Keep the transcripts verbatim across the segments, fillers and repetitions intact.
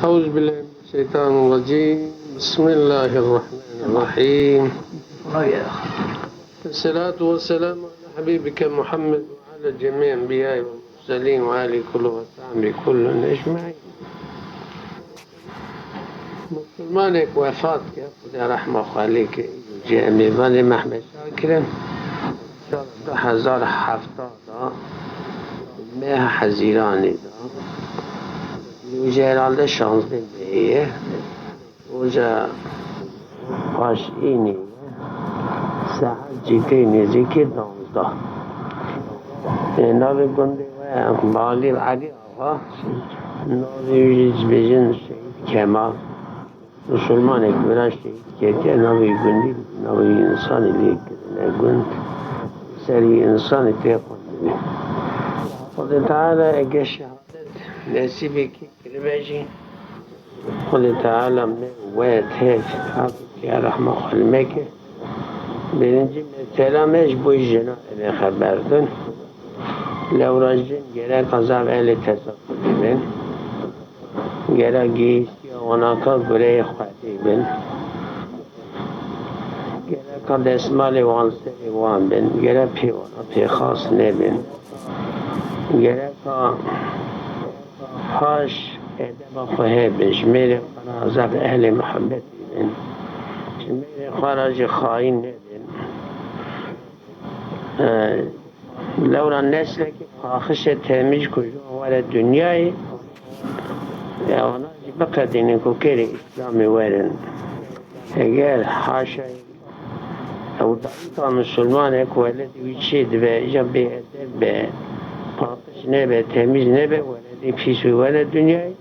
أعوذ بالله من الشيطان الرجيم. بسم الله الرحمن الرحيم. الصلاة والسلام على حبيبك محمد وعلى جميع الأنبياء والمرسلين وآل كل وصحبه كل أجمعين. Musulmanek wefat ke, Xuda rehma xwe lê ke, cê em mêvanê Mehmed Şakir in. Sala du hezar hevdeh da, meha Hezîranê da. Nûje herhalde şazdeh mehê ye. Roja paşînê ye. Saet jî tê nêzîkî danzdeh. Ê, navê gundê we Balî Elî Axa. Navê wî jî dibêjin Seyîd Kemal. Musulmanek wira şehîd ketiye, navê gundî, navê însanê lê kirine gund, serî însanê tê xwendinê. Xwedê Teala ege şehadet nesîbê kê kiribe jî, Xwedê Teala me we tev, Xuda rehma xwe li me ke. Birincî mesela me ji bo jina eve xeber din. Lewra jin gereka zaf ehlê tesawufê bin. Gera gihîştiya wana ka gureyê Xwedê bin. Gereka destmalê wan li serê wan bin. Gera pê wana pêxas nebin. Gereka paş edeba xwe hebin. Ji mêrê xwe re zaf ehlê muhebbetê bin. Ji mêrê xwe re jî xayîn nebin. E, Lewra neslekî paqişê temîj ku ji wan were dinyayê, ya wana jî biqedînin ku kêrê Îslamê werin. Eger haşa ew dayika misilmanek weledê wî çê dibe, îja bêedeb be, paqiş nebe, temîz nebe, weledê pîs wî were dinyayê.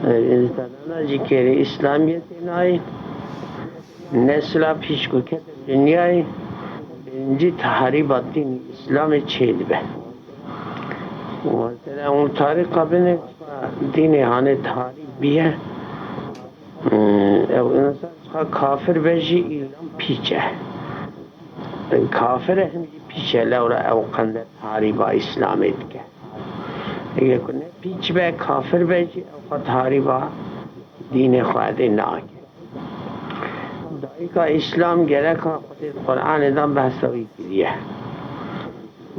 E, însanana jî kêrê Îslamiyetê nayê. Nesla pîç ku kete dinyayê, birincî tahrîba dînê Îslamê çêdibe. Mesela hûn tarîxa bine, dînê hanê tahrîb biye. Hmm, ew însan ka kafir be jî îlan pîç e. Kafir e, him jî pîç e, lewra ew qende tahrîba Îslamê dike. Eger ku ne pîç be, kafir be jî, ew xwe tahrîba dînê Xwedê nake. Dayika Îslam gereka Xwedê di Qur'anê de behsa wî kiriye.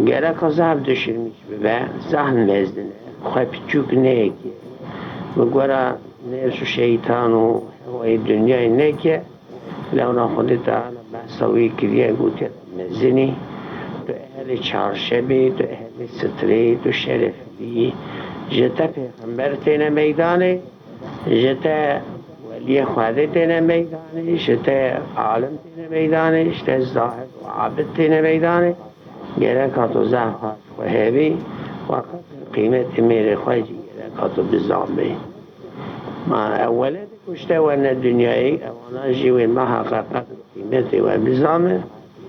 Gereka zaf dişirmîş bibe, zaf mezin e, xwe piçûk neyeke, bi gora nefs û şeytan û hewayê dinyayê neke, lewra Xwedê Teala behsa wî kiriye, gotiye tu mezin î, tu ehlê çarşebê, tu ehlê sitirê, tu şereflî yî, ji te pêxember têne meydanê, ji te weliyê Xwedê têne meydanê, ji te alim têne meydanê, ji te zahid û abid têne meydanê. Gereka tu zehf xwe hebî, we qedr qîmetê mêrê xwe jî gereka tu bizanbî. Ma ew weledê ku ji te werne dinyayê, ewana jî wê meha qe qedr qîmetê we bizanbin,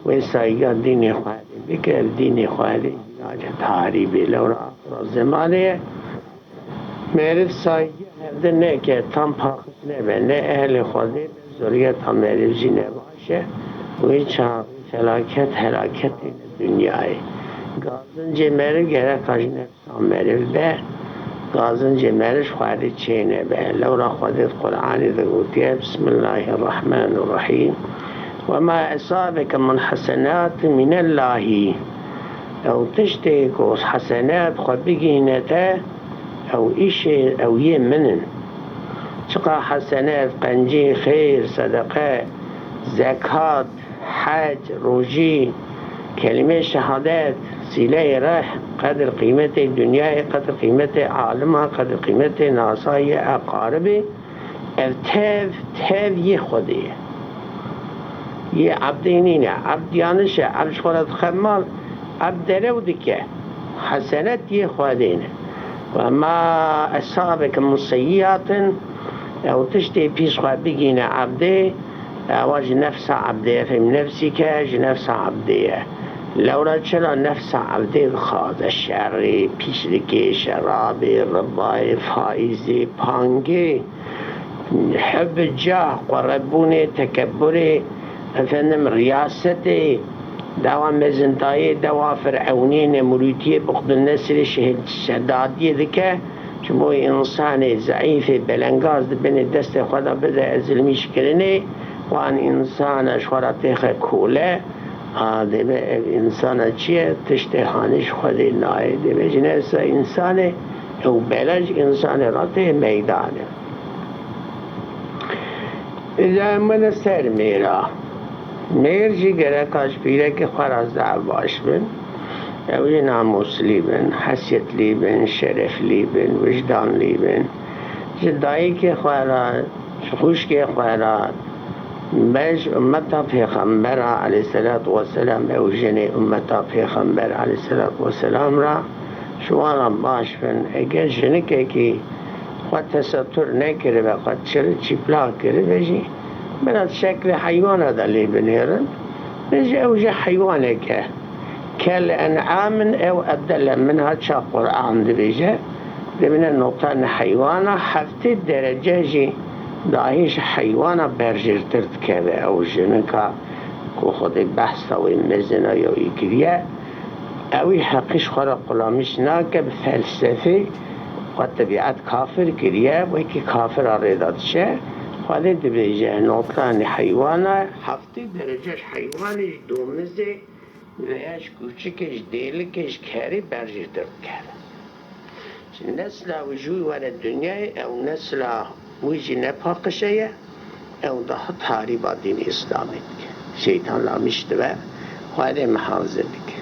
wê saygîya dînê Xwedê bike, ev dînê Xwedê jî nake tahrîbê. Lewra axira zemanê ye. Meriv saygî hevdin neke, tam paqij nebe, ne ehlê Xwedê be, zuriyeta meriv jî ne baş e. Wê çaxê felaket, helaket têne dinyayê. Gazincê meriv gereka ji nefsa meriv be, gazincê meriv ji Xwedê çênebe. Lewra Xwedê di Qur'anê de gotiye, Bismillahirrahmanirrahîm. Wema esabeke min hesenatin minellahî. Ew tiştê ku hesenet xwe bigihîne te, ew îşê ew yê min in. Çiqa hesenet, qencî, xêr, sedeqe, zekat, hec, rojî, kelîmê şehadet, sîleyê reh, qedir qîmetê dinyayê, qedir qîmetê alima, qedir qîmetê nasayê, eqaribê, ev tev, tev yê Xwedê ye. Yê ebdê nîne, ebd yaniş e, ebd ji xwe re dixe mal, ebd derew dike. Hesenet yê Xwedê ne. Wema esabeke min seyyiatin, ew tiştê pîs xwe bigîne ebdê, ewa ji nefsa ebdê ye, fêm nefsî ke ji nefsa ebdê ye. Lewra çira nefsa ebdê dixwaze şerê, pîs dikê, şerabê, ribayê, faîzê, pangê, hubbi cah, qurebûnê, tekebburê, efendim, riyasetê, dawa mezintayê, dawa Firewniyê, Nemrûtiyê, Buxdulnesirê, Şehîd Sedadiyê dike, Ji bo însanê zeîfê belengaz di binê destê xwe de bide ezilmîşkirinê, wan însana ji xwe re têxe kole, a, dê be ev însana çi ye? Tiştê hanî ji Xwedê nayê. Dê be ji nefsa însanê ew bela ji însanê re tê meydanê. Îca em bine ser mêra. Mêr jî gereka ji pîrekê xwe re zaf baş bin. Ew jî namûslî bin, hesyetlî bin, şereflî bin, wijdanlî bin. Ji dayikê xwe re, ji xwişkê xwe re, be ji ummeta Pêxembera aleyhisselatu vesselam, ew jinê ummeta Pêxember aleyhisselatu vesselam re, ji wan re baş bin. Eger jinikekî xwe tesetûr nekiribe, xwe çir çîplaq kiribe jî, bira di şeklê heywana de lê binêrin. Bêje ew jî heywanek e. Kel en'amin ew edelle, min ha ça Quran dibêje, dibine nota ne heywana heftê derece jî dahî ji heywana berjêrtir dikeve. Ew jinika ku Xwedê behsa wê mezina ya wî kiriye, ewî heqî ji xwe re qulamîş nake, bi felsefê xwe tebîet kafir kiriye, wekî kafira rê de diçe. Xwedê dibêje, notlanê heywana heftê derece ji heywanê, ji domizê, veya ji kûçikê, ji dêlikê, ji kerê berjêrtir dikeve. Ji nesla wî ji wî were dinyayê, ew nesla wî jî ne paqije ye, ew daha tarîba dînê Îslamê dike. Şeytan lamîş dibe, Xwedê mihafize bike.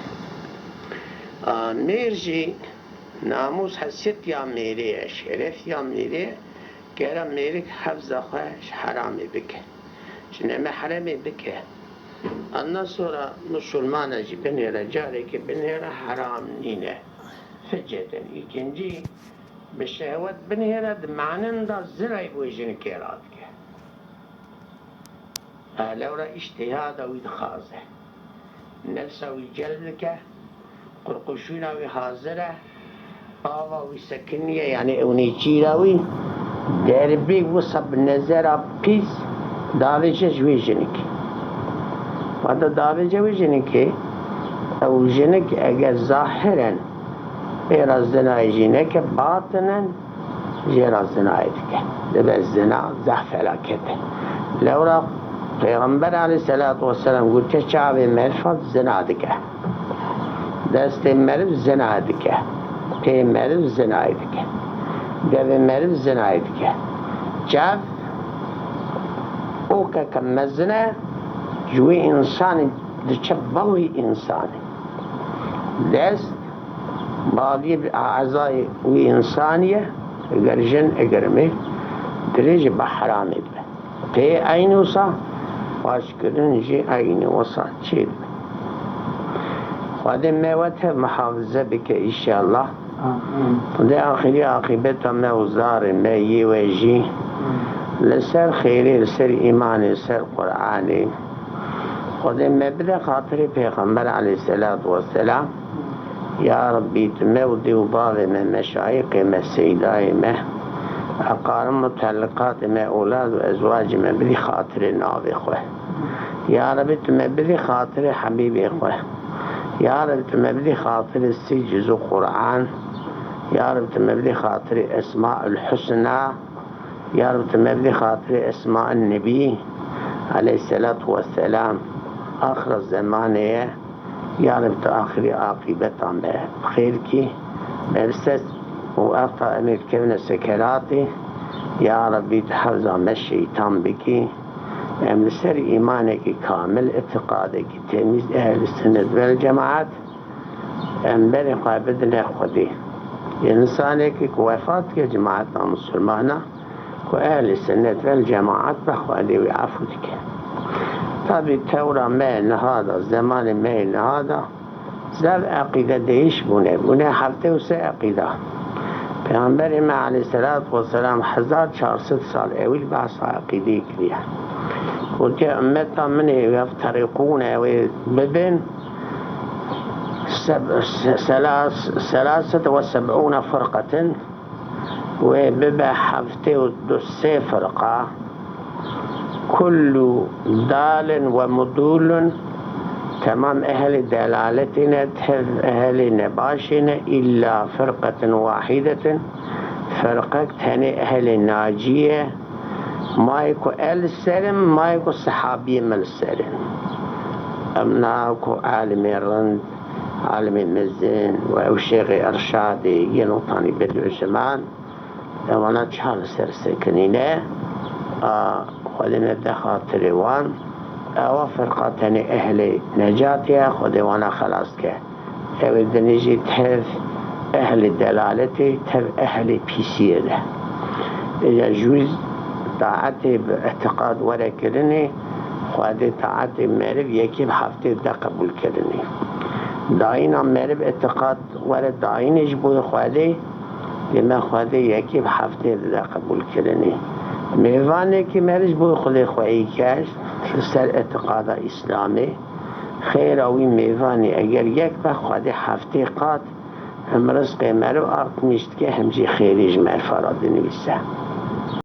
A, mêr jî namûs, hesiyet ya mêrê ye, şeref ya mêrê ye, gera mêrik hefza xwe ji heramê bike, ji nemehremê bike. Ondan sonra musulmana jî binêre, carekê binêre heram nîne. Ficeten. Îkincî, bi şehwet binêre, di manen de zinayê bi wê jinikê re dike. Ha, lewra îştihada wî dixwaze. Nefsa wî celb dike, qurquşûna wî hazir e, ava wî sekiniye, yanî ew nêçîra wî derbê wisa bi nezera pîs davêje ji wê jinikê. Wata davêje wê jinikê, ew jinik eger zahiren ê re zinayê jî neke, batinen jê re zinayê dike. Dibe zina zehf felaket e. Lewra Pêxember aleyhisselatu vesselam gotiye, çavê merifa zina dike. Destê meriv zina dike. Pê meriv zinayê dike. Devê meriv zinayê dike. Çav o ke ke mezin e, ji wî însanî diçe ba wî însanî. Dest baliyê ezayê wî însanî ye, eger jin, eger mêr, dirê jî bi heramê dibe. Pê eynî wisa, xwaşkirin jî eynî wisa çê dibe. Xwedê me we tev mihafize bike înşallah. Amîn. Xwedê axirî aqîbeta me û zarê me yê we jî li ser xêrê, li ser îmanê, li ser Qur'anê. Xwedê me bide xatirê Pêxember aleyhisselatu vesselam. Ya Rabbî, tu me û dê û bavê me, meşayixê me, seydayê me, eqarim û mutelliqatê me, ewlad û ezwacê me bidî xatirê navê xwe. Ya Rabbî, tu me bidî xatirê Hebîbê xwe. Ya Rabbî, tu me bidî xatirê sî cizû Qur'an. Ya Rabbî, tu me bidî xatirê Esmaul Husna. Ya Rabbî, tu me bidî xatirê Esmaul Nebî aleyhisselatu vesselam. Axira zemanê ye. Ya Reb, tu axirî aqîbeta me bi xêr kî. Me bi ser û efta em ê dikevine sekeratê. Ya Rebbî, tu hefza me şeytan bikî. Em li ser îmanekî kamil, îtiqadekî temîz, ehlî sunnet vel cemaat, em berê xwe bidine Xwedê. Însanekî ku wefat dike, cemaeta misilmana, ku ehlî sunnet vel cemaat be, Xwedê wî efû dike. Tabî tewra me niha de, zemanê me niha de, zaf eqîde değiş bûne. Bûne heftê û sê eqîda. Peyxemberê me aleyhisselatu vesselam hezar çar sed sal ewil behsa eqîdeyê kiriye. Gotiye, ummeta min ê yefterîqûne, ew ê bibin seb-, se-, selas-, selaset ve seb'ûne firqeten, wê bibe heftê û du sê firqa, kullu dalin ve mudûlun, temam ehlê delaletê ne, tev ehlê nebaşê ne, îlla firqeten wahîdeten, Firqek tenê ehlê nacî ye. Mayê ku ez li ser im, mayê ku sehabiyê min li ser in. Em na ku alimê rind, alimê mezin û ew şêxê irşadê yên witanî bidû ji man, ewana çav li ser sekinîne. A, Xwedê me de xatirê wan. Ewa firqa tenê ehlê necatê ye, Xwedê wana xelas ke. Ew ê dinê jî tev ehlê delaletê, tev ehlê pîsiyê de. Êca ji wî taetê bi îtiqad were kirinê, Xwedê taetê meriv yekê bi heftê de qebûl kirinê. Dayîna meriv îtiqad were dayînê ji bo Xwedê, dê me Xwedê yekê bi heftê de qebûl kirinê. Mêvanekî meriv ji bo Xwedê xweyî kerd, li ser îtiqada Îslamê, xêra wî mêvanê eger yek be, Xwedê heftê qat hem rizqê meriv artmîş dike, hem jî xêrî ji meriva re dinivîse.